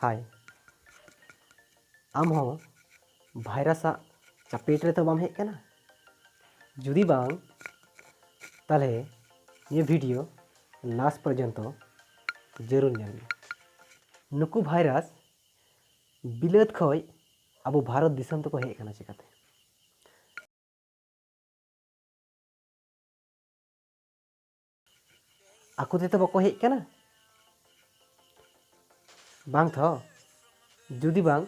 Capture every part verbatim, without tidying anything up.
ᱦᱟᱭ, ᱟᱢ ᱦᱚᱸ ᱵᱷᱟᱭᱨᱟᱥ ᱟᱜ ᱪᱟᱯᱮᱴ ᱨᱮᱛᱚ ᱵᱟᱢ ᱦᱮᱡ ᱠᱟᱱᱟ? ᱡᱩᱫᱤ ᱵᱟᱝ, ᱛᱟᱦᱞᱮ ᱱᱤᱭᱟᱹ ᱵᱷᱤᱰᱤᱭᱳ ᱞᱟᱥᱴ ᱯᱚᱨᱡᱚᱱᱛᱚ ᱡᱟᱹᱨᱩᱲ ᱧᱮᱞ ᱢᱮ᱾ ᱱᱩᱠᱩ ᱵᱷᱟᱭᱨᱟᱥ ᱵᱤᱞᱟᱹᱛ ᱠᱷᱚᱡ ᱟᱵᱚ ᱵᱷᱟᱨᱚᱛ ᱫᱤᱥᱚᱢ ᱛᱮᱠᱚ ᱦᱮᱡ ᱟᱠᱟᱱᱟ ᱪᱤᱠᱟᱹᱛᱮ? ᱟᱠᱚ ᱛᱮᱛᱚ ᱵᱟᱠᱚ ᱦᱮᱡ ᱠᱟᱱᱟ? ᱵᱟᱝ ᱛᱷᱚ? ᱡᱩᱫᱤ ᱵᱟᱝ,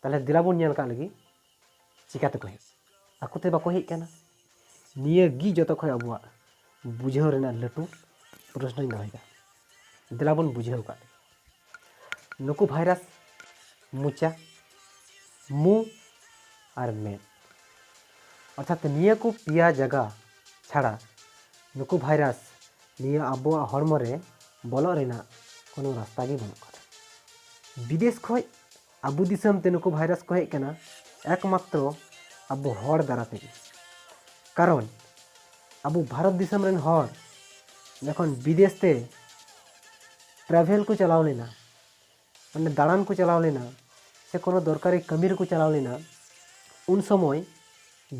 ᱛᱟᱦᱞᱮ ᱫᱮᱞᱟ ᱵᱚᱱ ᱧᱮᱞ ᱠᱟᱜ ᱞᱮᱜᱮ ᱪᱤᱠᱟᱹ ᱛᱮᱠᱚ ᱦᱮᱡ᱾ ᱟᱠᱚ ᱛᱮ ᱵᱟᱠᱚ ᱦᱮᱡ ᱠᱟᱱᱟ᱾ ᱱᱤᱭᱟᱹ ᱜᱮ ᱡᱚᱛᱚ ᱠᱷᱚᱡ ᱟᱵᱚᱣᱟᱜ ᱵᱩᱡᱷᱟᱹᱣ ᱨᱮᱱᱟᱜ ᱞᱟᱹᱴᱩ ᱯᱨᱚᱥᱱᱚᱧ ᱫᱚᱦᱚᱭᱮᱫᱟ᱾ ᱫᱮᱞᱟ ᱵᱚᱱ ᱵᱩᱡᱷᱟᱹᱣ ᱠᱟᱜ ᱞᱮᱜᱮ᱾ ᱱᱩᱠᱩ ᱵᱷᱟᱭᱨᱟᱥ ᱢᱚᱪᱟ, ᱢᱩ ᱟᱨ ᱢᱮᱫ, ᱚᱨᱛᱷᱟᱛ ᱱᱤᱭᱟᱹ ᱠᱚ ᱯᱮᱭᱟ ᱡᱟᱭᱜᱟ ᱪᱷᱟᱲᱟ ᱱᱩᱠᱩ ᱵᱷᱟᱭᱨᱟᱥ ᱱᱤᱭᱟᱹ ᱟᱵᱚᱣᱟᱜ ᱦᱚᱲᱢᱚ ᱨᱮ ᱵᱚᱞᱚᱜ ᱨᱮᱱᱟᱜ ᱠᱳᱱᱳ ᱨᱟᱥᱛᱟ ᱜᱮ ᱵᱟᱹᱱᱩᱜ ᱠᱟᱫᱟ᱾ ᱵᱤᱫᱮᱥ ᱠᱷᱚᱡ ᱟᱵᱚ ᱫᱤᱥᱚᱢ ᱛᱮ ᱱᱩᱠᱩ ᱵᱷᱟᱭᱨᱟᱥ ᱠᱚ ᱦᱮᱡ ᱠᱟᱱᱟ ᱮᱠᱢᱟᱛᱨᱚ ᱟᱵᱚ ᱦᱚᱲ ᱫᱟᱨᱟ ᱛᱮᱜᱮ᱾ ᱠᱟᱨᱚᱱ ᱟᱵᱚ ᱵᱷᱟᱨᱚᱛ ᱫᱤᱥᱚᱢ ᱨᱮᱱ ᱦᱚᱲ ᱡᱚᱠᱷᱚᱱ ᱵᱤᱫᱮᱥ ᱛᱮ ᱴᱨᱟᱵᱷᱮᱞ ᱠᱚ ᱪᱟᱞᱟᱣ ᱞᱮᱱᱟ, ᱢᱟᱱᱮ ᱫᱟᱬᱟᱱ ᱠᱚ ᱪᱟᱞᱟᱣ ᱞᱮᱱᱟ, ᱥᱮ ᱠᱳᱱᱳ ᱫᱚᱨᱠᱟᱨᱤ ᱠᱟᱹᱢᱤ ᱨᱮᱠᱚ ᱪᱟᱞᱟᱣ ᱞᱮᱱᱟ, ᱩᱱ ᱥᱚᱢᱚᱭ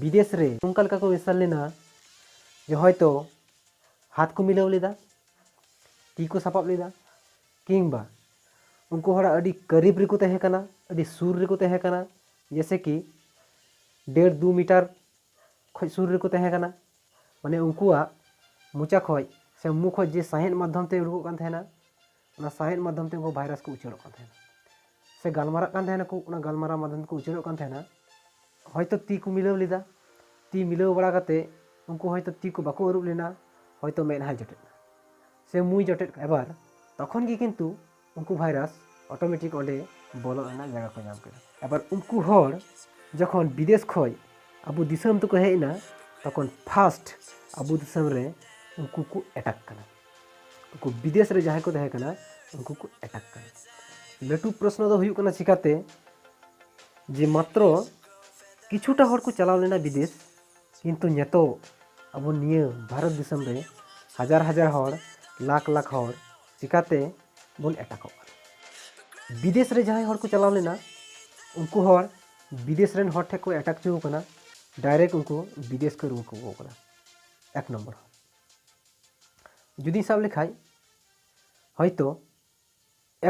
ᱵᱤᱫᱮᱥ ᱨᱮ ᱚᱱᱠᱟ ᱞᱮᱠᱟ ᱠᱚ ᱢᱮᱥᱟ ᱞᱮᱱᱟ ᱡᱮ ᱦᱚᱭᱛᱳ ᱦᱟᱛ ᱠᱚ ᱢᱤᱞᱟᱹᱣ ᱞᱮᱫᱟ, ᱛᱤ ᱠᱚ ᱥᱟᱯᱟᱵ ᱞᱮᱫᱟ, ᱠᱤᱝᱵᱟ ᱩᱱᱠᱩ ᱦᱚᱲᱟᱜ ᱟᱹᱰᱤ ᱠᱟᱹᱨᱤᱵ ᱨᱮᱠᱚ ᱛᱟᱦᱮᱸ ᱠᱟᱱᱟ, ᱟᱹᱰᱤ ᱥᱩᱨ ᱨᱮᱠᱚ ᱛᱟᱦᱮᱸ ᱠᱟᱱᱟ, ᱡᱮᱭᱥᱮ ᱠᱤ ᱰᱮᱲ ᱫᱩ ᱢᱤᱴᱟᱨ ᱠᱷᱚᱡ ᱥᱩᱨ ᱨᱮᱠᱚ ᱛᱟᱦᱮᱸ ᱠᱟᱱᱟ᱾ ᱢᱟᱱᱮ ᱩᱱᱠᱩᱣᱟᱜ ᱢᱚᱪᱟ ᱠᱷᱚᱡ ᱥᱮ ᱢᱩ ᱠᱷᱚᱡ ᱡᱮ ᱥᱟᱸᱦᱮᱫ ᱢᱟᱫᱽᱫᱷᱚᱢ ᱛᱮ ᱩᱰᱩᱠᱚᱜ ᱠᱟᱱ ᱛᱟᱦᱮᱱᱟ, ᱚᱱᱟ ᱥᱟᱸᱦᱮᱫ ᱢᱟᱫᱽᱫᱷᱚᱢ ᱛᱮ ᱩᱱᱠᱩ ᱵᱷᱟᱭᱨᱟᱥ ᱠᱚ ᱩᱪᱟᱹᱲᱚᱜ ᱠᱟᱱ ᱛᱟᱦᱮᱱᱟ, ᱥᱮ ᱜᱟᱞᱢᱟᱨᱟᱜ ᱠᱟᱱ ᱛᱟᱦᱮᱱᱟᱠᱚ, ᱚᱱᱟ ᱜᱟᱞᱢᱟᱨᱟᱣ ᱢᱟᱫᱽᱫᱷᱚᱢ ᱛᱮᱠᱚ ᱩᱪᱟᱹᱲᱚᱜ ᱠᱟᱱ ᱛᱟᱦᱮᱱᱟ᱾ ᱦᱚᱭᱛᱳ ᱛᱤ ᱠᱚ ᱢᱤᱞᱟᱹᱣ ᱞᱮᱫᱟ, ᱛᱤ ᱢᱤᱞᱟᱹᱣ ᱵᱟᱲᱟ ᱠᱟᱛᱮ ᱩᱱᱠᱩ ᱦᱚᱭᱛᱳ ᱛᱤ ᱠᱚ ᱵᱟᱠᱚ ᱟᱹᱨᱩᱵ ᱞᱮᱱᱟ, ᱦᱚᱭᱛᱳ ᱢᱮᱫᱦᱟᱭ ᱡᱚᱴᱮᱫ ᱮᱱᱟ ᱥᱮ ᱢᱩᱭ ᱡᱚᱴᱮᱫ ᱠᱟᱜᱼᱟ᱾ ᱮᱵᱟᱨ ᱛᱚᱠᱷᱚᱱ ᱜᱮ ᱠᱤᱱᱛᱩ ᱩᱱᱠᱩ ᱵᱷᱟᱭᱨᱟᱥ ᱚᱴᱳᱢᱮᱴᱤᱠ ᱚᱸᱰᱮ ᱵᱚᱞᱚᱜ ᱨᱮᱱᱟᱜ ᱡᱟᱭᱜᱟ ᱠᱚ ᱧᱟᱢ ᱠᱮᱫᱟ᱾ ᱮᱵᱟᱨ ᱩᱱᱠᱩ ᱦᱚᱲ ᱡᱚᱠᱷᱚᱱ ᱵᱤᱫᱮᱥ ᱠᱷᱚᱡ ᱟᱵᱚ ᱫᱤᱥᱚᱢ ᱛᱮᱠᱚ ᱦᱮᱡ ᱮᱱᱟ, ᱛᱚᱠᱷᱚᱱ ᱯᱷᱟᱥᱴ ᱟᱵᱚ ᱫᱤᱥᱚᱢ ᱨᱮ ᱩᱱᱠᱩ ᱠᱚ ᱮᱴᱟᱠ ᱠᱟᱱᱟ᱾ ᱩᱱᱠᱩ ᱵᱤᱫᱮᱥ ᱨᱮ ᱡᱟᱦᱟᱸᱭ ᱠᱚ ᱛᱟᱦᱮᱸ ᱠᱟᱱᱟ, ᱩᱱᱠᱩ ᱠᱚ ᱮᱴᱟᱠ ᱠᱟᱱᱟ᱾ ᱞᱟᱹᱴᱩ ᱯᱨᱚᱥᱱᱚ ᱫᱚ ᱦᱩᱭᱩᱜ ᱠᱟᱱᱟ, ᱪᱤᱠᱟᱛᱮ ᱡᱮ ᱢᱟᱛᱨᱚ ᱠᱤᱪᱷᱩᱴᱟ ᱦᱚᱲ ᱠᱚ ᱪᱟᱞᱟᱣ ᱞᱮᱱᱟ ᱵᱤᱫᱮᱥ, ᱠᱤᱱᱛᱩ ᱱᱤᱛᱚᱜ ᱟᱵᱚ ᱱᱤᱭᱟᱹ ᱵᱷᱟᱨᱚᱛ ᱫᱤᱥᱚᱢ ᱨᱮ ᱦᱟᱡᱟᱨ ᱦᱟᱡᱟᱨ ᱦᱚᱲ, ᱞᱟᱠᱷ ᱞᱟᱠᱷ ᱦᱚᱲ ᱪᱤᱠᱟᱛᱮ ᱵᱚᱱ ᱮᱴᱟᱠᱚᱜ ᱠᱟᱱᱟ? ᱵᱤᱫᱮᱥ ᱨᱮ ᱡᱟᱦᱟᱸᱭ ᱦᱚᱲ ᱠᱚ ᱪᱟᱞᱟᱣ ᱞᱮᱱᱟ, ᱩᱱᱠᱩ ᱦᱚᱲ ᱵᱤᱫᱮᱥ ᱨᱮᱱ ᱦᱚᱲ ᱴᱷᱮᱱ ᱠᱚ ᱮᱴᱟᱠ ᱦᱚᱪᱚ ᱟᱠᱟᱱᱟ, ᱰᱟᱭᱨᱮᱠᱴ ᱩᱱᱠᱩ ᱵᱤᱫᱮᱥ ᱠᱚ ᱨᱩᱣᱟᱹᱲ ᱠᱚ ᱟᱹᱜᱩ ᱟᱠᱟᱫᱟ᱾ ᱮᱠ ᱱᱚᱢᱵᱚᱨ ᱦᱚᱲ᱾ ᱡᱩᱫᱤ ᱥᱟᱵ ᱞᱮᱠᱷᱟᱡ, ᱦᱚᱭᱛᱳ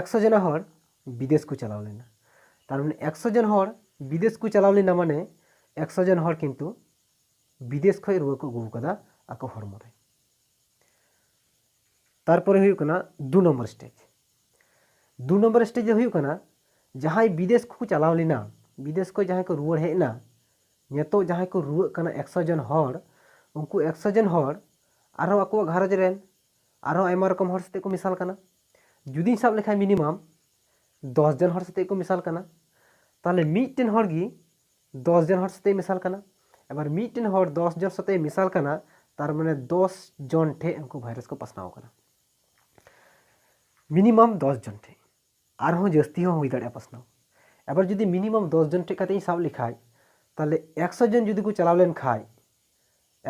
ᱮᱠᱥᱚ ᱡᱚᱱᱟ ᱦᱚᱲ ᱵᱤᱫᱮᱥ ᱠᱚ ᱪᱟᱞᱟᱣ ᱞᱮᱱᱟ, ᱛᱟᱨ ᱢᱟᱱᱮ ᱮᱠᱥᱚ ᱡᱚᱱ ᱦᱚᱲ ᱵᱤᱫᱮᱥ ᱠᱚ ᱪᱟᱞᱟᱣ ᱞᱮᱱᱟ, ᱢᱟᱱᱮ ᱮᱠᱥᱚ ᱡᱚᱱ ᱦᱚᱲ ᱠᱤᱱᱛᱩ ᱵᱤᱫᱮᱥ ᱠᱷᱚᱱ ᱨᱩᱣᱟᱹ ᱠᱚ ᱟᱹᱜᱩ ᱟᱠᱟᱫᱟ ᱟᱠᱚ ᱦᱚᱲᱢᱚ ᱨᱮ᱾ ᱛᱟᱨᱯᱚᱨᱮ ᱦᱩᱭᱩᱜ ᱠᱟᱱᱟ ᱫᱩ ᱱᱚᱢᱵᱚᱨ ᱥᱴᱮᱡᱽ᱾ ᱫᱩ ᱱᱚᱢᱵᱚᱨ ᱥᱴᱮᱡᱽ ᱫᱚ ᱦᱩᱭᱩᱜ ᱠᱟᱱᱟ, ᱡᱟᱦᱟᱸᱭ ᱵᱤᱫᱮᱥ ᱠᱚ ᱪᱟᱞᱟᱣ ᱞᱮᱱᱟ, ᱵᱤᱫᱮᱥ ᱠᱷᱚᱱ ᱡᱟᱦᱟᱸᱭ ᱠᱚ ᱨᱩᱣᱟᱹᱲ ᱦᱮᱡ ᱮᱱᱟ, ᱱᱤᱛᱚᱜ ᱡᱟᱦᱟᱸᱭ ᱠᱚ ᱨᱩᱣᱟᱹᱜ ᱠᱟᱱᱟ ᱮᱠᱥᱚ ᱡᱚᱱ ᱦᱚᱲ, ᱩᱱᱠᱩ ᱮᱠᱥᱚ ᱡᱚᱱ ᱦᱚᱲ ᱟᱨᱦᱚᱸ ᱟᱠᱚᱣᱟᱜ ᱜᱷᱟᱨᱚᱸᱡᱽ ᱨᱮᱱ ᱟᱨᱦᱚᱸ ᱟᱭᱢᱟ ᱨᱚᱠᱚᱢ ᱦᱚᱲ ᱥᱟᱛᱮᱜ ᱠᱚ ᱢᱮᱥᱟᱞ ᱠᱟᱱᱟ᱾ ᱡᱩᱫᱤᱧ ᱥᱟᱵ ᱞᱮᱠᱷᱟᱱ, ᱢᱤᱱᱤᱢᱟᱢ ᱫᱚᱥ ᱡᱚᱱ ᱦᱚᱲ ᱥᱟᱛᱮᱜ ᱠᱚ ᱢᱮᱥᱟᱞ ᱠᱟᱱᱟ᱾ ᱛᱟᱦᱚᱞᱮ ᱢᱤᱫᱴᱮᱱ ᱦᱚᱲ ᱜᱮ ᱫᱚᱥ ᱡᱚᱱ ᱦᱚᱲ ᱥᱟᱛᱮᱜ ᱢᱮᱥᱟᱞ ᱠᱟᱱᱟ᱾ ᱮᱵᱟᱨ ᱢᱤᱫᱴᱮᱱ ᱦᱚᱲ ᱫᱚᱥ ᱡᱚᱱ ᱥᱟᱛᱮᱜ ᱢᱮᱥᱟᱞ ᱠᱟᱱᱟ, ᱛᱟᱨ ᱢᱟᱱᱮ ᱫᱚᱥ ᱡᱚᱱ ᱴᱷᱮᱱ ᱩᱱᱠᱩ ᱵᱷᱟᱭᱨᱟᱥ ᱠᱚ ᱯᱟᱥᱱᱟᱣ ᱠᱟᱱᱟ᱾ ᱢᱤᱱᱤᱢᱟᱢ ᱫᱚᱥ ᱡᱚᱱ ᱴᱷᱮᱱ, ᱟᱨᱦᱚᱸ ᱡᱟᱹᱥᱛᱤ ᱦᱚᱸ ᱦᱩᱭ ᱫᱟᱲᱮᱭᱟᱜᱼᱟ ᱯᱟᱥᱱᱟᱣ᱾ ᱮᱵᱟᱨ ᱡᱩᱫᱤ ᱢᱤᱱᱤᱢᱟᱢ ᱫᱚᱥ ᱡᱚᱱ ᱴᱷᱮᱱ ᱠᱟᱛᱮ ᱤᱧ ᱥᱟᱵ ᱞᱮᱠᱷᱟᱡ, ᱛᱟᱦᱚᱞᱮ ᱮᱠᱥᱚ ᱡᱚᱱ ᱡᱩᱫᱤ ᱠᱚ ᱪᱟᱞᱟᱣ ᱞᱮᱱ ᱠᱷᱟᱡ,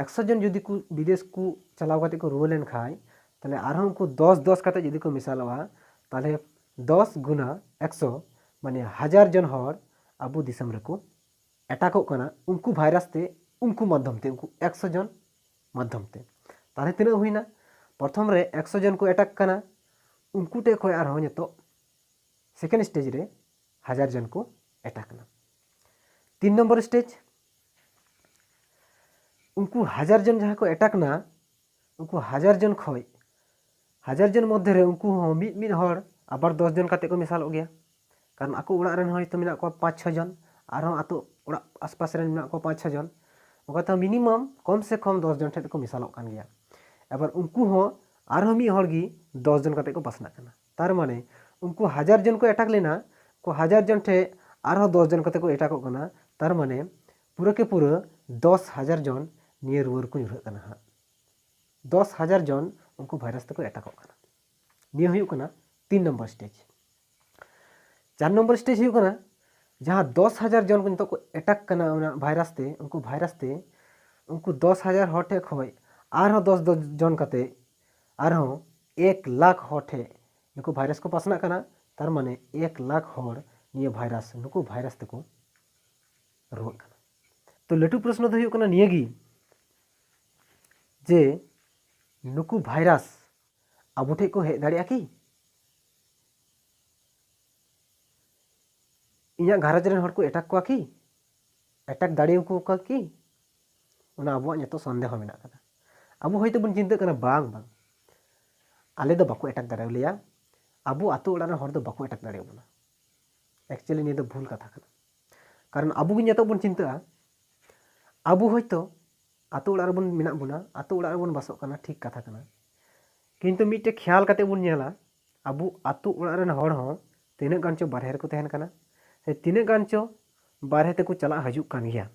ᱮᱠᱥᱚ ᱡᱚᱱ ᱡᱩᱫᱤ ᱠᱚ ᱵᱤᱫᱮᱥ ᱠᱚ ᱪᱟᱞᱟᱣ ᱠᱟᱛᱮ ᱠᱚ ᱨᱩᱣᱟᱹᱲ ᱞᱮᱱ ᱠᱷᱟᱡ, ᱛᱟᱦᱚᱞᱮ ᱟᱨᱦᱚᱸ ᱩᱱᱠᱩ ᱫᱚᱥ ᱫᱚᱥ ᱠᱟᱛᱮ ᱡᱩᱫᱤ ᱠᱚ ᱢᱮᱥᱟᱞᱚᱜᱼᱟ, ᱛᱟᱦᱚᱞᱮ ᱫᱚᱥ ᱜᱩᱱᱟ ᱮᱠᱥᱚ, ᱢᱟᱱᱮ ᱦᱟᱡᱟᱨ ᱡᱚᱱ ᱦᱚᱲ ᱟᱵᱚ ᱫᱤᱥᱚᱢ ᱨᱮᱠᱚ ᱮᱴᱟᱠᱚᱜ ᱠᱟᱱᱟ ᱩᱱᱠᱩ ᱵᱷᱟᱭᱨᱟᱥ ᱛᱮ, ᱩᱱᱠᱩ ᱢᱟᱫᱽᱫᱷᱚᱢ ᱛᱮ, ᱩᱱᱠᱩ ᱮᱠᱥᱚ ᱡᱚᱱ ᱢᱟᱫᱽᱫᱷᱚᱢ ᱛᱮ᱾ ᱛᱟᱦᱚᱞᱮ ᱛᱤᱱᱟᱹᱜ ᱦᱩᱭᱱᱟ? ᱯᱨᱚᱛᱷᱚᱢ ᱨᱮ ᱮᱠᱥᱚ ᱡᱚᱱ ᱠᱚ ᱮᱴᱟᱠ ᱠᱟᱱᱟ, ᱩᱱᱠᱩ ᱴᱷᱮᱡ ᱠᱷᱚᱡ ᱟᱨᱦᱚᱸ ᱱᱤᱛᱚᱜ ᱥᱮᱠᱮᱱᱰ ᱥᱴᱮᱡᱽ ᱨᱮ ᱦᱟᱡᱟᱨ ᱡᱚᱱ ᱠᱚ ᱮᱴᱟᱠ ᱮᱱᱟ᱾ ᱛᱤᱱ ᱱᱚᱢᱵᱚᱨ ᱥᱴᱮᱡᱽ, ᱩᱱᱠᱩ ᱦᱟᱡᱟᱨ ᱡᱚᱱ ᱡᱟᱦᱟᱸᱭ ᱠᱚ ᱮᱴᱟᱠ ᱮᱱᱟ, ᱩᱱᱠᱩ ᱦᱟᱡᱟᱨ ᱡᱚᱱ ᱠᱷᱚᱡ, ᱦᱟᱡᱟᱨ ᱡᱚᱱ ᱢᱚᱫᱽᱫᱷᱮ ᱨᱮ ᱩᱱᱠᱩ ᱦᱚᱸ ᱢᱤᱫ ᱢᱤᱫ ᱦᱚᱲ ᱟᱵᱟᱨ ᱫᱚᱥ ᱡᱚᱱ ᱠᱟᱛᱮ ᱠᱚ ᱢᱮᱥᱟᱞᱚᱜ ᱜᱮᱭᱟ᱾ ᱠᱟᱨᱚᱱ ᱟᱠᱚ ᱚᱲᱟᱜ ᱨᱮᱱ ᱦᱚᱭᱛᱳ ᱢᱮᱱᱟᱜ ᱠᱚᱣᱟ ᱯᱟᱸᱪ ᱪᱷᱚ ᱡᱚᱱ, ᱟᱨᱦᱚᱸ ᱟᱛᱳ ᱚᱲᱟᱜ ᱟᱥᱯᱟᱥ ᱨᱮᱱ ᱢᱮᱱᱟᱜ ᱠᱚᱣᱟ ᱯᱟᱸᱪ ᱪᱷᱚ ᱡᱚᱱ, ᱚᱱᱠᱟᱛᱮ ᱢᱤᱱᱤᱢᱟᱢ ᱠᱚᱢ ᱥᱮ ᱠᱚᱢ ᱫᱚᱥ ᱡᱚᱱ ᱴᱷᱮᱱ ᱫᱚᱠᱚ ᱢᱮᱥᱟᱞᱚᱜ ᱠᱟᱱ ᱜᱮᱭᱟ᱾ ᱮᱵᱟᱨ ᱩᱱᱠᱩ ᱦᱚᱸ ᱟᱨᱦᱚᱸ ᱢᱤᱫ ᱦᱚᱲ ᱜᱮ ᱫᱚᱥ ᱡᱚᱱ ᱠᱟᱛᱮ ᱠᱚ ᱯᱟᱥᱱᱟᱜ ᱠᱟᱱᱟ᱾ ᱛᱟᱨ ᱢᱟᱱᱮ ᱩᱱᱠᱩ ᱦᱟᱡᱟᱨ ᱡᱚᱱ ᱠᱚ ᱮᱴᱟᱠ ᱞᱮᱱᱟ, ᱩᱱᱠᱩ ᱦᱟᱡᱟᱨ ᱡᱚᱱ ᱴᱷᱮᱱ ᱟᱨᱦᱚᱸ ᱫᱚᱥ ᱡᱚᱱ ᱠᱟᱛᱮ ᱠᱚ ᱮᱴᱟᱠᱚᱜ ᱠᱟᱱᱟ᱾ ᱛᱟᱨ ᱢᱟᱱᱮ ᱯᱩᱨᱟᱹ ᱠᱮ ᱯᱩᱨᱟᱹ ᱫᱚᱥ ᱦᱟᱡᱟᱨ ᱡᱚᱱ ᱱᱤᱭᱟᱹ ᱨᱩᱣᱟᱹ ᱨᱮᱠᱚ ᱧᱩᱨᱦᱟᱹᱜ ᱠᱟᱱᱟ ᱦᱟᱸᱜ᱾ ᱫᱚᱥ ᱦᱟᱡᱟᱨ ᱡᱚᱱ ᱩᱱᱠᱩ ᱵᱷᱟᱭᱨᱟᱥ ᱛᱮᱠᱚ ᱮᱴᱟᱠᱚᱜ ᱠᱟᱱᱟ᱾ ᱱᱤᱭᱟᱹ ᱦᱩᱭᱩᱜ ᱠᱟᱱᱟ ᱛᱤᱱ ᱱᱚᱢᱵᱚᱨ ᱥᱴᱮᱡᱽ᱾ ᱪᱟᱨ ᱱᱚᱢᱵᱚᱨ ᱥᱴᱮᱡᱽ ᱦᱩᱭᱩᱜ ᱠᱟᱱᱟ, ᱡᱟᱦᱟᱸ ᱫᱚᱥ ᱦᱟᱡᱟᱨ ᱡᱚᱱ ᱠᱚ ᱱᱤᱛᱚᱜ ᱠᱚ ᱮᱴᱟᱠ ᱠᱟᱱᱟ ᱚᱱᱟ ᱵᱷᱟᱭᱨᱟᱥ ᱛᱮ, ᱩᱱᱠᱩ ᱵᱷᱟᱭᱨᱟᱥ ᱛᱮ ᱩᱱᱠᱩ ᱫᱚᱥ ᱦᱟᱡᱟᱨ ᱦᱚᱲ ᱴᱷᱮᱱ ᱠᱷᱚᱱ ᱟᱨᱦᱚᱸ ᱫᱚᱥ ᱫᱚᱥ ᱡᱚᱱ ᱠᱟᱛᱮ ᱟᱨᱦᱚᱸ ᱮᱠ ᱞᱟᱠᱷ ᱦᱚᱲ ᱴᱷᱮᱱ ᱱᱩᱠᱩ ᱵᱷᱟᱭᱨᱟᱥ ᱠᱚ ᱯᱟᱥᱱᱟᱜ ᱠᱟᱱᱟ᱾ ᱛᱟᱨ ᱢᱟᱱᱮ ᱮᱠ ᱞᱟᱠᱷ ᱦᱚᱲ ᱱᱤᱭᱟᱹ ᱵᱷᱟᱭᱨᱟᱥ, ᱱᱩᱠᱩ ᱵᱷᱟᱭᱨᱟᱥ ᱛᱮᱠᱚ ᱨᱩᱣᱟᱹᱜ ᱠᱟᱱᱟ᱾ ᱛᱚ ᱞᱟᱹᱴᱩ ᱯᱨᱚᱥᱱᱚ ᱫᱚ ᱦᱩᱭᱩᱜ ᱠᱟᱱᱟ ᱱᱤᱭᱟᱹ ᱜᱮ, ᱡᱮ ᱱᱩᱠᱩ ᱵᱷᱟᱭᱨᱟᱥ ᱟᱵᱚ ᱴᱷᱮᱱ ᱠᱚ ᱦᱮᱡ ᱫᱟᱲᱮᱭᱟᱜᱼᱟ ᱠᱤ? ᱤᱧᱟᱹᱜ ᱜᱷᱟᱨᱚᱸᱡᱽ ᱨᱮᱱ ᱦᱚᱲ ᱠᱚ ᱮᱴᱟᱜ ᱠᱚᱣᱟ ᱠᱤ? ᱮᱴᱟᱜ ᱫᱟᱲᱮᱭᱟᱠᱚᱣᱟ ᱠᱤ? ᱚᱱᱟ ᱟᱵᱚᱣᱟᱜ ᱱᱤᱛᱚᱜ ᱥᱚᱱᱫᱮᱦᱚ ᱢᱮᱱᱟᱜ ᱠᱟᱫᱟ᱾ ᱟᱵᱚ ᱦᱚᱭᱛᱳ ᱵᱚᱱ ᱪᱤᱱᱛᱟᱹᱜ ᱠᱟᱱᱟ, ᱵᱟᱝ, ᱵᱟᱝ, ᱟᱞᱮ ᱫᱚ ᱵᱟᱠᱚ ᱮᱴᱟᱜ ᱫᱟᱲᱮᱭᱟᱞᱮᱭᱟ, ᱟᱵᱚ ᱟᱛᱳ ᱚᱲᱟᱜ ᱨᱮᱱ ᱦᱚᱲ ᱫᱚ ᱵᱟᱠᱚ ᱮᱴᱟᱜ ᱫᱟᱲᱮᱭᱟᱵᱚᱱᱟ᱾ ᱮᱠᱪᱩᱭᱮᱞᱤ ᱱᱤᱭᱟᱹ ᱫᱚ ᱵᱷᱩᱞ ᱠᱟᱛᱷᱟ ᱠᱟᱱᱟ᱾ ᱠᱟᱨᱚᱱ ᱟᱵᱚ ᱜᱮ ᱱᱤᱛᱚᱜ ᱵᱚᱱ ᱪᱤᱱᱛᱟᱹᱜᱼᱟ, ᱟᱵᱚ ᱦᱚᱭᱛᱳ ᱟᱛᱳ ᱚᱲᱟᱜ ᱨᱮᱵᱚᱱ ᱢᱮᱱᱟᱜ ᱵᱚᱱᱟ, ᱟᱛᱳ ᱚᱲᱟᱜ ᱨᱮᱵᱚᱱ ᱵᱟᱥᱚᱜ ᱠᱟᱱᱟ, ᱴᱷᱤᱠ ᱠᱟᱛᱷᱟ ᱠᱟᱱᱟ, ᱠᱤᱱᱛᱩ ᱢᱤᱫᱴᱮᱡ ᱠᱷᱮᱭᱟᱞ ᱠᱟᱛᱮ ᱵᱚᱱ ᱧᱮᱞᱟ, ᱟᱵᱚ ᱟᱛᱳ ᱚᱲᱟᱜ ᱨᱮᱱ ᱦᱚᱲ ᱦᱚᱸ ᱛᱤᱱᱟᱹᱜ ᱜᱟᱱ ᱪᱚ ᱵᱟᱨᱦᱮ ᱨᱮᱠᱚ ᱛᱟᱦᱮᱱ ᱠᱟᱱᱟ, ᱥᱮ ᱛᱤᱱᱟᱹᱜ ᱜᱟᱱ ᱪᱚ ᱵᱟᱨᱦᱮ ᱛᱮᱠᱚ ᱪᱟᱞᱟᱜ ᱦᱤᱡᱩᱜ ᱠᱟᱱ ᱜᱮᱭᱟ᱾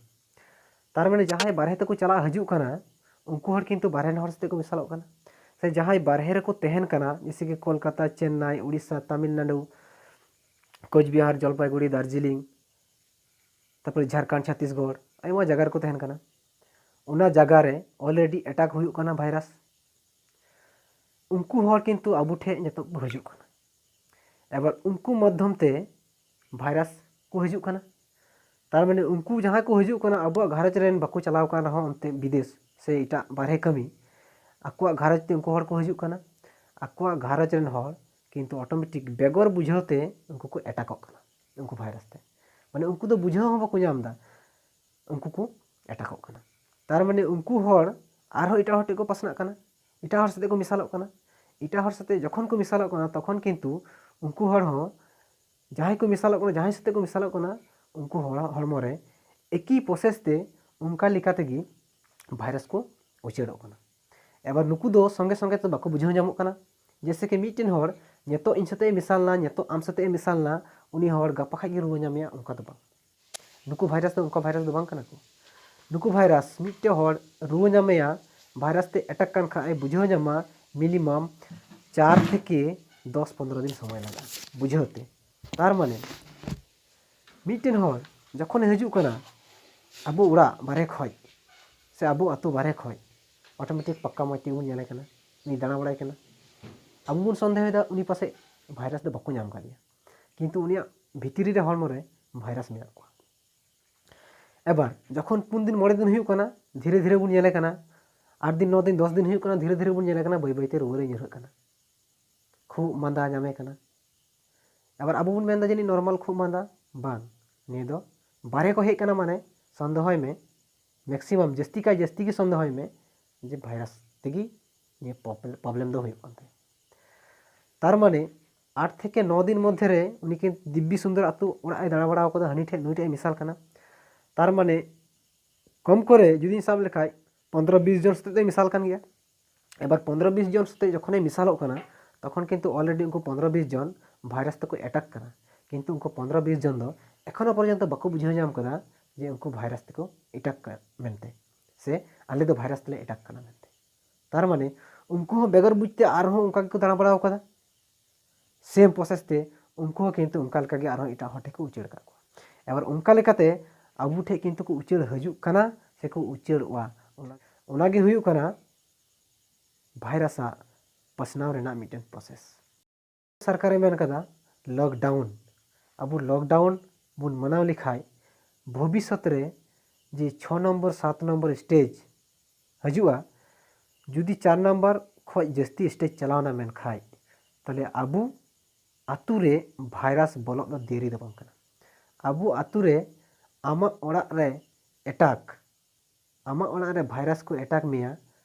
ᱛᱟᱨ ᱢᱟᱱᱮ ᱡᱟᱦᱟᱸᱭ ᱵᱟᱨᱦᱮ ᱛᱮᱠᱚ ᱪᱟᱞᱟᱜ ᱦᱤᱡᱩᱜ ᱠᱟᱱᱟ, ᱩᱱᱠᱩ ᱦᱚᱲ ᱠᱤᱱᱛᱩ ᱵᱟᱨᱦᱮ ᱨᱮᱱ ᱦᱚᱲ ᱥᱟᱛᱮ ᱠᱚ ᱢᱮᱥᱟᱞᱚᱜ ᱠᱟᱱᱟ᱾ ᱥᱮ ᱡᱟᱦᱟᱸᱭ ᱵᱟᱨᱦᱮ ᱨᱮᱠᱚ ᱛᱟᱦᱮᱱ ᱠᱟᱱᱟ, ᱡᱮᱭᱥᱮ ᱠᱤ ᱠᱳᱞᱠᱟᱛᱟ, ᱪᱮᱱᱱᱟᱭ, ᱩᱲᱤᱥᱥᱟ, ᱛᱟᱢᱤᱞᱱᱟᱲᱩ, ᱠᱳᱪᱵᱤᱦᱟᱨ, ᱡᱚᱞᱯᱟᱭᱜᱩᱲᱤ, ᱫᱟᱨᱡᱤᱞᱤᱝ, ᱛᱟᱨᱯᱚᱨᱮ ᱡᱷᱟᱲᱠᱷᱚᱸᱰ, ᱪᱷᱚᱛᱤᱥᱜᱚᱲ, ᱟᱭᱢᱟ ᱡᱟᱭᱜᱟ ᱨᱮᱠᱚ ᱛᱟᱦᱮᱱ ᱠᱟᱱᱟ᱾ ᱚᱱᱟ ᱡᱟᱭᱜᱟ ᱨᱮ already ᱮᱴᱟᱠ ᱦᱩᱭᱩᱜ ᱠᱟᱱᱟ ᱵᱷᱟᱭᱨᱟᱥ᱾ ᱩᱱᱠᱩ ᱦᱚᱲ ᱠᱤᱱᱛᱩ ᱟᱵᱚ ᱴᱷᱮᱱ ᱱᱤᱛᱚᱜ ᱠᱚ ᱦᱤᱡᱩᱜ ᱠᱟᱱᱟ᱾ ᱮᱵᱟᱨ ᱩᱱᱠᱩ ᱢᱟᱫᱽᱫᱷᱚᱢ ᱛᱮ ᱵᱷᱟᱭᱨᱟᱥ ᱠᱚ ᱦᱤᱡᱩᱜ ᱠᱟᱱᱟ᱾ ᱛᱟᱨ ᱢᱟᱱᱮ ᱩᱱᱠᱩ ᱡᱟᱦᱟᱸᱭ ᱠᱚ ᱦᱤᱡᱩᱜ ᱠᱟᱱᱟ, ᱟᱵᱚᱣᱟᱜ ᱜᱷᱟᱨᱚᱸᱡᱽ ᱨᱮᱱ ᱵᱟᱠᱚ ᱪᱟᱞᱟᱣ ᱠᱟᱱ ᱨᱮᱦᱚᱸ ᱚᱱᱛᱮ ᱵᱤᱫᱮᱥ ᱥᱮ ᱮᱴᱟᱜ ᱵᱟᱨᱦᱮ ᱠᱟᱹᱢᱤ, ᱟᱠᱚᱣᱟᱜ ᱜᱷᱟᱨᱚᱸᱡᱽ ᱛᱮ ᱩᱱᱠᱩ ᱦᱚᱲ ᱠᱚ ᱦᱤᱡᱩᱜ ᱠᱟᱱᱟ᱾ ᱟᱠᱚᱣᱟᱜ ᱜᱷᱟᱨᱚᱸᱡᱽ ᱨᱮᱱ ᱦᱚᱲ ᱠᱤᱱᱛᱩ ᱚᱴᱳᱢᱮᱴᱤᱠ ᱵᱮᱜᱚᱨ ᱵᱩᱡᱷᱟᱹᱣ ᱛᱮ ᱩᱱᱠᱩ ᱠᱚ ᱮᱴᱟᱠᱚᱜ ᱠᱟᱱᱟ ᱩᱱᱠᱩ ᱵᱷᱟᱭᱨᱟᱥ ᱛᱮ᱾ ᱢᱟᱱᱮ ᱩᱱᱠᱩ ᱫᱚ ᱵᱩᱡᱷᱟᱹᱣ ᱦᱚᱸ ᱵᱟᱠᱚ ᱧᱟᱢ ᱮᱫᱟ, ᱩᱱᱠᱩ ᱠᱚ ᱮᱴᱟᱠᱚᱜ ᱠᱟᱱᱟ᱾ ᱛᱟᱨ ᱢᱟᱱᱮ ᱩᱱᱠᱩ ᱦᱚᱲ ᱟᱨᱦᱚᱸ ᱮᱴᱟᱜ ᱦᱚᱲ ᱴᱷᱮᱱ ᱠᱚ ᱯᱟᱥᱱᱟᱜ ᱠᱟᱱᱟ, ᱮᱴᱟᱜ ᱦᱚᱲ ᱥᱟᱛᱮ ᱠᱚ ᱢᱮᱥᱟᱞᱚᱜ ᱠᱟᱱᱟ᱾ ᱮᱴᱟᱜ ᱦᱚᱲ ᱥᱟᱛᱮ ᱡᱚᱠᱷᱚᱱ ᱠᱚ ᱢᱮᱥᱟᱞᱚᱜ ᱠᱟᱱᱟ, ᱛᱚᱠᱷᱚᱱ ᱠᱤᱱᱛᱩ ᱩᱱᱠᱩ ᱦᱚᱲ ᱦᱚᱸ ᱡᱟᱦᱟᱸᱭ ᱠᱚ ᱢᱮᱥᱟᱞᱚᱜ ᱠᱟᱱᱟ, ᱡᱟᱦᱟᱸᱭ ᱥᱟᱛᱮ ᱠᱚ ᱢᱮᱥᱟᱞᱚᱜ ᱠᱟᱱᱟ, ᱩᱱᱠᱩ ᱦᱚᱲ ᱦᱚᱲᱢᱚ ᱨᱮ ᱮᱠᱤ ᱯᱨᱚᱥᱮᱥ ᱛᱮ ᱚᱱᱠᱟ ᱞᱮᱠᱟ ᱛᱮᱜᱮ ᱵᱷᱟᱭᱨᱟᱥ ᱠᱚ ᱩᱪᱟᱹᱲᱚᱜ ᱠᱟᱱᱟ᱾ ᱮᱵᱟᱨ ᱱᱩᱠᱩ ᱫᱚ ᱥᱚᱸᱜᱮ ᱥᱚᱸᱜᱮ ᱛᱮ ᱵᱟᱠᱚ ᱵᱩᱡᱷᱟᱹᱣ ᱧᱟᱢᱚᱜ ᱠᱟᱱᱟ᱾ ᱡᱮᱭᱥᱮ ᱠᱤ ᱢᱤᱫᱴᱮᱱ ᱦᱚᱲ ᱱᱤᱛᱚᱜ ᱤᱧ ᱥᱟᱛᱮᱜ ᱮ ᱢᱮᱥᱟ ᱞᱮᱱᱟ, ᱱᱤᱛᱚᱜ ᱟᱢ ᱥᱟᱛᱮᱜ ᱮ ᱢᱮᱥᱟ ᱞᱮᱱᱟ, ᱩᱱᱤ ᱦᱚᱲ ᱜᱟᱯᱟ ᱠᱷᱟᱡ ᱜᱮ ᱨᱩᱣᱟᱹ ᱧᱟᱢᱮᱭᱟ, ᱚᱱᱠᱟ ᱫᱚ ᱵᱟᱝ᱾ ᱱᱩᱠᱩ ᱵᱷᱟᱭᱨᱟᱥ ᱫᱚ ᱚᱱᱠᱟ ᱵᱷᱟᱭᱨᱟᱥ ᱫᱚ ᱵᱟᱝ ᱠᱟᱱᱟ ᱠᱚ᱾ ᱱᱩᱠᱩ ᱵᱷᱟᱭᱨᱟᱥ ᱢᱤᱫᱴᱮᱱ ᱦᱚᱲ ᱨᱩᱣᱟᱹ ᱧᱟᱢᱮᱭᱟ, ᱵᱷᱟᱭᱨᱟᱥ ᱛᱮ ᱮᱴᱟᱠ ᱠᱟᱱ ᱠᱷᱟᱡ ᱮ ᱵᱩᱡᱷᱟᱹᱣ ᱧᱟᱢᱟ ᱢᱤᱱᱤᱢᱟᱢ ᱪᱟᱨ ᱛᱷᱮᱠᱮ ᱫᱚᱥ ᱯᱚᱱᱨᱚ ᱫᱤᱱ ᱥᱚᱢᱚᱭ ᱞᱟᱜᱟᱜᱼᱟ ᱵᱩᱡᱷᱟᱹᱣ ᱛᱮ᱾ ᱛᱟᱨ ᱢᱟᱱᱮ ᱢᱤᱫᱴᱮᱱ ᱦᱚᱲ ᱡᱚᱠᱷᱚᱱᱮ ᱦᱤᱡᱩᱜ ᱠᱟᱱᱟ ᱟᱵᱚ ᱚᱲᱟᱜ ᱵᱟᱨᱦᱮ ᱠᱷᱚᱡ ᱥᱮ ᱟᱵᱚ ᱟᱹᱛᱩ ᱵᱟᱨᱦᱮ ᱠᱷᱚᱡ, ᱚᱴᱳᱢᱮᱴᱤᱠ ᱯᱟᱠᱠᱟ ᱢᱚᱡᱽ ᱛᱮᱜᱮ ᱵᱚᱱ ᱧᱮᱞᱮ ᱠᱟᱱᱟ, ᱩᱱᱤ ᱫᱟᱬᱟ ᱵᱟᱲᱟᱭ ᱠᱟᱱᱟ᱾ ᱟᱵᱚ ᱵᱚᱱ ᱥᱚᱱᱫᱮᱦᱚᱭᱮᱫᱟ ᱩᱱᱤ ᱯᱟᱥᱮᱡ ᱵᱷᱟᱭᱨᱟᱥ ᱫᱚ ᱵᱟᱠᱚ ᱧᱟᱢ ᱠᱟᱫᱮᱭᱟ, ᱠᱤᱱᱛᱩ ᱩᱱᱤᱭᱟᱜ ᱵᱷᱤᱛᱨᱤ ᱨᱮ ᱦᱚᱲᱢᱚ ᱨᱮ ᱵᱷᱟᱭᱨᱟᱥ ᱢᱮᱱᱟᱜ ᱠᱚᱣᱟ᱾ ᱮᱵᱟᱨ ᱡᱚᱠᱷᱚᱱ ᱯᱩᱱ ᱫᱤᱱ ᱢᱚᱬᱮ ᱫᱤᱱ ᱦᱩᱭᱩᱜ ᱠᱟᱱᱟ, ᱫᱷᱤᱨᱮ ᱫᱷᱤᱨᱮ ᱵᱚᱱ ᱧᱮᱞᱮ ᱠᱟᱱᱟ, ᱟᱴ ᱫᱤᱱ, ᱱᱚ ᱫᱤᱱ, ᱫᱚᱥ ᱫᱤᱱ ᱦᱩᱭᱩᱜ ᱠᱟᱱᱟ, ᱫᱷᱤᱨᱮ ᱫᱷᱤᱨᱮ ᱵᱚᱱ ᱧᱮᱞᱮ ᱠᱟᱱᱟ, ᱵᱟᱹᱭ ᱵᱟᱹᱭᱛᱮ ᱨᱩᱣᱟᱹ ᱨᱮ ᱧᱩᱨᱦᱟᱹᱜ ᱠᱟᱱᱟ, ᱠᱷᱩᱜ ᱢᱟᱸᱫᱟ ᱧᱟᱢᱮ ᱠᱟᱱᱟ᱾ ᱟᱵᱟᱨ ᱟᱵᱚ ᱵᱚᱱ ᱢᱮᱱᱫᱟ ᱡᱟᱹᱱᱤᱡ ᱱᱚᱨᱢᱟᱞ ᱠᱷᱩᱜ ᱢᱟᱸᱫᱟ, ᱵᱟᱝ, ᱱᱤᱭᱟᱹ ᱫᱚ ᱵᱟᱨᱦᱮ ᱠᱷᱚᱱ ᱦᱮᱡ ᱠᱟᱱᱟ, ᱢᱟᱱᱮ ᱥᱚᱱᱫᱮᱦᱚᱭ ᱢᱮ, ᱢᱮᱠᱥᱤᱢᱟᱢ ᱡᱟᱹᱥᱛᱤ ᱠᱟᱭ ᱡᱟᱹᱥᱛᱤ ᱜᱮ ᱥᱚᱱᱫᱮᱦᱚᱭ ᱢᱮ ᱡᱮ ᱵᱷᱟᱭᱨᱟᱥ ᱛᱮᱜᱮ ᱱᱤᱭᱟᱹ ᱯᱨᱚᱵᱞᱮᱢ ᱫᱚ ᱦᱩᱭᱩᱜ ᱠᱟᱱ ᱛᱟᱭᱟ᱾ ᱛᱟᱨ ᱢᱟᱱᱮ ᱟᱴ ᱛᱷᱮᱠᱮ ᱱᱚ ᱫᱤᱱ ᱢᱚᱫᱽᱫᱷᱮ ᱨᱮ ᱩᱱᱤ ᱠᱤᱱ ᱫᱤᱵᱽᱵᱤ ᱥᱩᱱᱫᱚᱨ ᱟᱹᱛᱩ ᱚᱲᱟᱜ ᱮ ᱫᱟᱬᱟ ᱵᱟᱲᱟ ᱠᱟᱫᱟ, ᱦᱟᱹᱱᱤ ᱴᱷᱮᱡ ᱱᱩᱭ ᱴᱷᱮᱡ ᱮ ᱢᱮᱥᱟᱞ ᱠᱟᱱᱟ᱾ ᱛᱟᱨ ᱢᱟᱱᱮ ᱠᱚᱢ ᱠᱚᱨᱮ ᱡᱩᱫᱤᱧ ᱥᱟᱵ ᱞᱮᱠᱷᱟᱡ ᱯᱚᱱᱫᱽᱨᱚ ᱵᱤᱥ ᱡᱚᱱ ᱥᱟᱛᱮᱜ ᱫᱚᱭ ᱢᱮᱥᱟᱞ ᱠᱟᱱ ᱜᱮᱭᱟ᱾ ᱮᱵᱟᱨ ᱯᱚᱱᱫᱽᱨᱚ ᱵᱤᱥ ᱡᱚᱱ ᱥᱟᱛᱮᱜ ᱡᱚᱠᱷᱚᱱᱮ ᱢᱮᱥᱟᱞᱚᱜ ᱠᱟᱱᱟ, ᱛᱚᱠᱷᱚᱱ ᱠᱤᱱᱛᱩ already ᱩᱱᱠᱩ ᱯᱚᱱᱫᱽᱨᱚ ᱵᱤᱥ ᱡᱚᱱ ᱵᱷᱟᱭᱨᱟᱥ ᱛᱮᱠᱚ ᱮᱴᱟᱠ ᱠᱟᱱᱟ᱾ ᱠᱤᱱᱛᱩ ᱩᱱᱠᱩ ᱯᱚᱱᱫᱽᱨᱚ ᱵᱤᱥ ᱡᱚᱱ ᱫᱚ ᱮᱠᱷᱚᱱᱳ ᱯᱚᱨᱡᱚᱱᱛᱚ ᱵᱟᱠᱚ ᱵᱩᱡᱷᱟᱹᱣ ᱧᱟᱢ ᱠᱟᱫᱟ ᱡᱮ ᱩᱱᱠᱩ ᱵᱷᱟᱭᱨᱟᱥ ᱛᱮᱠᱚ ᱮᱴᱟᱠ ᱠᱟᱱᱟ ᱢᱮᱱᱛᱮ, ᱥᱮ ᱟᱞᱮ ᱫᱚ ᱵᱷᱟᱭᱨᱟᱥ ᱛᱮᱞᱮ ᱮᱴᱟᱠ ᱠᱟᱱᱟ ᱢᱮᱱᱛᱮ᱾ ᱛᱟᱨ ᱢᱟᱱᱮ ᱩᱱᱠᱩ ᱦᱚᱸ ᱵᱮᱜᱚᱨ ᱵᱩᱡᱽ ᱛᱮ ᱟᱨᱦᱚᱸ ᱚᱱᱠᱟ ᱜᱮᱠᱚ ᱫᱟᱬᱟ ᱵᱟᱲᱟ ᱠᱟᱫᱟ᱾ ᱥᱮᱢ ᱯᱨᱚᱥᱮᱥ ᱛᱮ ᱩᱱᱠᱩ ᱦᱚᱸ ᱠᱤᱱᱛᱩ ᱚᱱᱠᱟ ᱞᱮᱠᱟᱜᱮ ᱟᱨᱦᱚᱸ ᱮᱴᱟᱜ ᱦᱚᱲ ᱴᱷᱮᱱ ᱠᱚ ᱩᱪᱟᱹᱲ ᱟᱠᱟᱫ ᱠᱚᱣᱟ᱾ ᱮᱵᱟᱨ ᱚᱱᱠᱟ ᱞᱮᱠᱟᱛᱮ ᱟᱵᱚ ᱴᱷᱮᱱ ᱠᱤᱱᱛᱩ ᱠᱚ ᱩᱪᱟᱹᱲ ᱦᱤᱡᱩᱜ ᱠᱟᱱᱟ ᱥᱮᱠᱚ ᱩᱪᱟᱹᱲᱚᱜᱼᱟ᱾ ᱚᱱᱟ, ᱚᱱᱟᱜᱮ ᱦᱩᱭᱩᱜ ᱠᱟᱱᱟ ᱵᱷᱟᱭᱨᱟᱥᱟᱜ ᱯᱟᱥᱱᱟᱣ ᱨᱮᱱᱟᱜ ᱢᱤᱫᱴᱮᱱ ᱯᱨᱚᱥᱮᱥ᱾ ᱥᱚᱨᱠᱟᱨᱮ ᱢᱮᱱ ᱠᱟᱫᱟ ᱞᱚᱠᱰᱟᱣᱩᱱ᱾ ᱟᱵᱚ ᱞᱚᱠᱰᱟᱣᱩᱱ ᱵᱚᱱ ᱢᱟᱱᱟᱣ ᱞᱮᱠᱷᱟᱡ ᱵᱷᱚᱵᱤᱥᱥᱚᱛ ᱨᱮ ᱡᱮ ᱪᱷᱚ ᱱᱚᱢᱵᱚᱨ, ᱥᱟᱛ ᱱᱚᱢᱵᱚᱨ ᱥᱴᱮᱡᱽ ᱦᱤᱡᱩᱜᱼᱟ, ᱡᱩᱫᱤ ᱪᱟᱨ ᱱᱟᱢᱵᱟᱨ ᱠᱷᱚᱡ ᱡᱟᱹᱥᱛᱤ ᱥᱴᱮᱡᱽ ᱪᱟᱞᱟᱣᱱᱟ ᱢᱮᱱᱠᱷᱟᱡ, ᱛᱟᱦᱞᱮ ᱟᱵᱚ ᱟᱛᱳ ᱨᱮ ᱵᱷᱟᱭᱨᱟᱥ ᱵᱚᱞᱚᱜ ᱫᱚ ᱫᱮᱨᱤ ᱫᱚ ᱵᱟᱝ ᱠᱟᱱᱟ᱾ ᱟᱵᱚ ᱟᱛᱳ ᱨᱮ ᱟᱢᱟᱜ ᱚᱲᱟᱜ ᱨᱮ ᱮᱴᱟᱠ, ᱟᱢᱟᱜ ᱚᱲᱟᱜ ᱨᱮ ᱵᱷᱟᱭᱨᱟᱥ ᱠᱚ ᱮᱴᱟᱠ ᱢᱮᱭᱟ,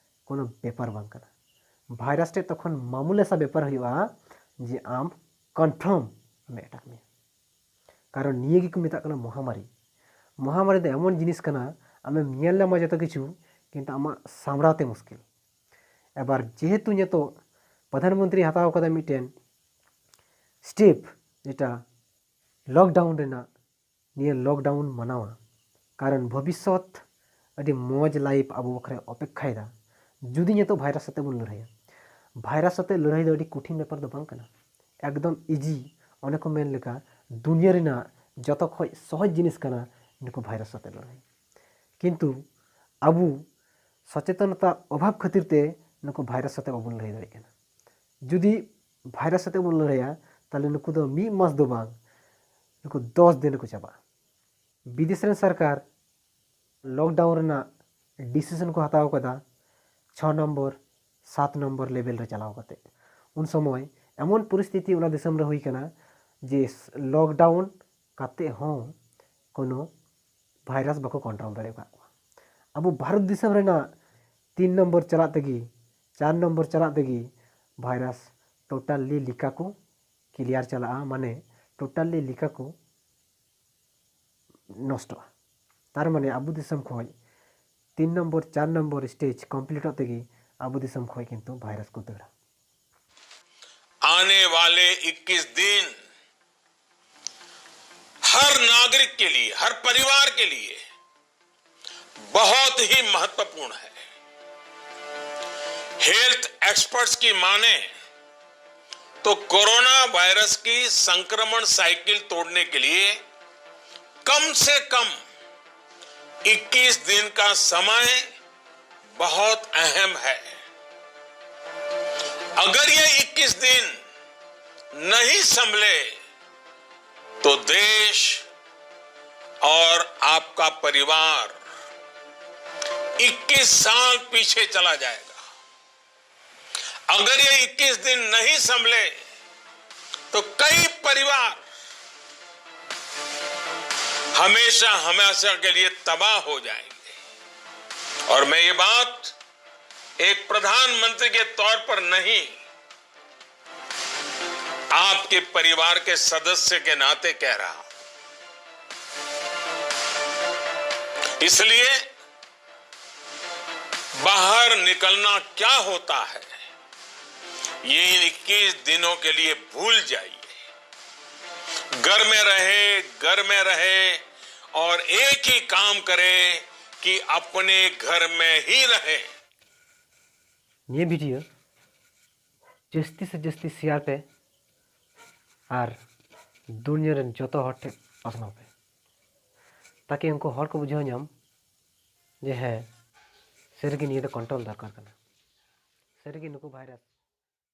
ᱠᱳᱱᱳ ᱵᱮᱯᱟᱨ ᱵᱟᱝ ᱠᱟᱱᱟ᱾ ᱵᱷᱟᱭᱨᱟᱥ ᱴᱷᱮᱡ ᱛᱚᱠᱷᱚᱱ ᱢᱟᱢᱩᱞ ᱮᱥᱟ ᱵᱮᱯᱟᱨ ᱦᱩᱭᱩᱜᱼᱟ ᱡᱮ ᱟᱢ ᱠᱚᱱᱯᱷᱟᱨᱢ ᱟᱢᱮ ᱮᱴᱟᱠ ᱢᱮᱭᱟ᱾ ᱠᱟᱨᱚᱱ ᱱᱤᱭᱟᱹ ᱜᱮᱠᱚ ᱢᱮᱛᱟᱜ ᱠᱟᱱᱟ ᱢᱚᱦᱟᱢᱟᱨᱤ᱾ ᱢᱚᱦᱟᱢᱟᱨᱤ ᱫᱚ ᱮᱢᱚᱱ ᱡᱤᱱᱤᱥ ᱠᱟᱱᱟ, ᱟᱢᱮᱢ ᱧᱮᱞ ᱧᱟᱢᱟ ᱡᱚᱛᱚ ᱠᱤᱪᱷᱩ, ᱠᱤᱱᱛᱩ ᱟᱢᱟᱜ ᱥᱟᱢᱲᱟᱣ ᱛᱮ ᱢᱩᱥᱠᱤᱞ᱾ ᱮᱵᱟᱨ ᱡᱮᱦᱮᱛᱩ ᱱᱤᱛᱚᱜ ᱯᱨᱚᱫᱷᱟᱱ ᱢᱚᱱᱛᱨᱤ ᱦᱟᱛᱟᱣ ᱠᱟᱫᱟ ᱢᱤᱫᱴᱮᱱ ᱥᱴᱮᱯ, ᱡᱮᱴᱟ ᱞᱚᱠᱰᱟᱣᱩᱱ ᱨᱮᱱᱟᱜ, ᱱᱤᱭᱟᱹ ᱞᱚᱠᱰᱟᱣᱩᱱ ᱢᱟᱱᱟᱣᱟ᱾ ᱠᱟᱨᱚᱱ ᱵᱷᱚᱵᱤᱥᱥᱚᱛ ᱟᱹᱰᱤ ᱢᱚᱡᱽ ᱞᱟᱭᱤᱯᱷ ᱟᱵᱚ ᱵᱟᱠᱷᱨᱟ ᱚᱯᱮᱠᱠᱷᱟᱭᱮᱫᱟ᱾ ᱡᱩᱫᱤ ᱱᱤᱛᱚᱜ ᱵᱷᱟᱭᱨᱟᱥ ᱥᱟᱛᱮ ᱵᱚᱱ ᱞᱟᱹᱲᱦᱟᱹᱭᱟ, ᱵᱷᱟᱭᱨᱟᱥ ᱥᱟᱛᱮ ᱞᱟᱹᱲᱦᱟᱹᱭ ᱫᱚ ᱟᱹᱰᱤ ᱠᱚᱴᱷᱤᱱ ᱵᱮᱯᱟᱨ ᱫᱚ ᱵᱟᱝ ᱠᱟᱱᱟ, ᱮᱠᱫᱚᱢ ᱤᱡᱤ᱾ ᱚᱱᱮ ᱠᱚ ᱢᱮᱱ ᱞᱮᱠᱟ, ᱫᱩᱱᱤᱭᱟᱹ ᱨᱮᱱᱟᱜ ᱡᱚᱛᱚ ᱠᱷᱚᱡ ᱥᱚᱦᱚᱡ ᱡᱤᱱᱤᱥ ᱠᱟᱱᱟ ᱱᱩᱠᱩ ᱵᱷᱟᱭᱨᱟᱥ ᱥᱟᱛᱮ ᱞᱟᱹᱲᱦᱟᱹᱭ᱾ ᱠᱤᱱᱛᱩ ᱟᱵᱚ ᱥᱚᱪᱮᱛᱚᱱᱚᱛᱟ ᱚᱵᱷᱟᱵᱽ ᱠᱷᱟᱹᱛᱤᱨ ᱛᱮ ᱱᱩᱠᱩ ᱵᱷᱟᱭᱨᱟᱥ ᱥᱟᱛᱮ ᱵᱟᱵᱚᱱ ᱞᱟᱹᱲᱦᱟᱹᱭ ᱫᱟᱲᱮᱭᱟᱜ ᱠᱟᱱᱟ᱾ ᱡᱩᱫᱤ ᱵᱷᱟᱭᱨᱟᱥ ᱥᱟᱛᱮ ᱵᱚᱱ ᱞᱟᱹᱲᱦᱟᱹᱭᱟ, ᱛᱟᱦᱞᱮ ᱱᱩᱠᱩ ᱫᱚ ᱢᱤᱫ ᱢᱟᱥ ᱫᱚ ᱵᱟᱝ, ᱱᱩᱠᱩ ᱫᱚᱥ ᱫᱤᱱ ᱨᱮᱠᱚ ᱪᱟᱵᱟᱜᱼᱟ᱾ ᱵᱤᱫᱮᱥ ᱨᱮᱱ ᱥᱚᱨᱠᱟᱨ ᱞᱚᱠᱰᱟᱣᱩᱱ ᱨᱮᱱᱟᱜ ᱰᱤᱥᱤᱥᱚᱱ ᱠᱚ ᱦᱟᱛᱟᱣ ᱠᱟᱫᱟ ᱪᱷᱚ ᱱᱚᱢᱵᱚᱨ, ᱥᱟᱛ ᱱᱚᱢᱵᱚᱨ ᱞᱮᱵᱮᱞ ᱨᱮ ᱪᱟᱞᱟᱣ ᱠᱟᱛᱮ᱾ ᱩᱱ ᱥᱚᱢᱚᱭ ᱮᱢᱚᱱ ᱯᱚᱨᱤᱥᱛᱷᱤᱛᱤ ᱚᱱᱟ ᱫᱤᱥᱚᱢ ᱨᱮ ᱦᱩᱭ ᱠᱟᱱᱟ ᱡᱮ ᱞᱚᱠᱰᱟᱣᱩᱱ ᱠᱟᱛᱮ ᱦᱚᱸ ᱠᱳᱱᱳ ᱵᱷᱟᱭᱨᱟᱥ ᱵᱟᱠᱚ ᱠᱚᱱᱴᱨᱳᱞ ᱫᱟᱲᱮ ᱟᱠᱟᱫ ᱠᱚᱣᱟ᱾ ᱟᱵᱚ ᱵᱷᱟᱨᱚᱛ ᱫᱤᱥᱚᱢ ᱨᱮᱱᱟᱜ ᱛᱤᱱ ᱱᱚᱢᱵᱚᱨ ᱪᱟᱞᱟᱜ ᱛᱮᱜᱮ, ᱪᱟᱨ ᱱᱚᱢᱵᱚᱨ ᱪᱟᱞᱟᱜ ᱛᱮᱜᱮ ᱵᱷᱟᱭᱨᱟᱥ ᱴᱳᱴᱟᱞᱤ ᱞᱮᱠᱟ ᱠᱚ ᱠᱞᱤᱭᱟᱨ ᱪᱟᱞᱟᱜᱼᱟ, ᱢᱟᱱᱮ ᱴᱳᱴᱟᱞᱤ ᱞᱮᱠᱟ ᱠᱚ ᱱᱚᱥᱴᱚᱜᱼᱟ᱾ ᱛᱟᱨ ᱢᱟᱱᱮ ᱟᱵᱚ ᱫᱤᱥᱚᱢ ᱠᱷᱚᱱ ᱛᱤᱱ ᱱᱚᱢᱵᱚᱨ, ᱪᱟᱨ ᱱᱚᱢᱵᱚᱨ ᱥᱴᱮᱡᱽ ᱠᱚᱢᱯᱞᱤᱴᱚᱜ ᱛᱮᱜᱮ ᱟᱵᱚ ᱫᱤᱥᱚᱢ ᱠᱷᱚᱱ ᱠᱤᱱᱛᱩ ᱵᱷᱟᱭᱨᱟᱥ ᱠᱚ ᱫᱟᱹᱲᱟ᱾ आने वाले इक्कीस दिन हर नागरिक के लिए, हर परिवार के लिए बहुत ही महत्वपूर्ण है। हेल्थ एक्सपर्ट्स की माने तो कोरोना वायरस की संक्रमण साइकिल तोड़ने के लिए कम से कम इक्कीस दिन का समय बहुत अहम है। अगर ये इक्कीस दिन नहीं संभले तो देश और आपका परिवार इक्कीस साल पीछे चला जाएगा। अगर ये इक्कीस दिन नहीं संभले तो कई परिवार हमेशा हमेशा के लिए तबाह हो जाएंगे। और मैं ये बात एक प्रधानमंत्री के तौर पर नहीं, आपके परिवार के सदस्य के नाते कह रहा हूं। इसलिए बाहर निकलना क्या होता है, ये इन इक्कीस दिनों के लिए भूल जाइए। घर में रहे, घर में रहे और एक ही काम करें कि अपने घर में ही रहें। ᱱᱤᱭᱟᱹ ᱵᱷᱤᱰᱤᱭᱳ ᱡᱟᱹᱥᱛᱤ ᱥᱮ ᱡᱟᱹᱥᱛᱤ ᱥᱮᱭᱟᱨ ᱯᱮ ᱟᱨ ᱫᱩᱱᱤᱭᱟᱹ ᱨᱮᱱ ᱡᱚᱛᱚ ᱦᱚᱲ ᱴᱷᱮᱱ ᱯᱟᱥᱱᱟᱣ ᱯᱮ, ᱛᱟᱠᱤ ᱩᱱᱠᱩ ᱦᱚᱲ ᱠᱚ ᱵᱩᱡᱷᱟᱹᱣ ᱧᱟᱢ ᱡᱮ ᱦᱮᱸ, ᱥᱟᱹᱨᱤᱜᱮ ᱱᱤᱭᱟᱹ ᱫᱚ ᱠᱚᱱᱴᱨᱳᱞ ᱫᱚᱨᱠᱟᱨ ᱠᱟᱱᱟ, ᱥᱟᱹᱨᱤᱜᱮ ᱱᱩᱠᱩ ᱵᱷᱟᱭᱨᱟᱥ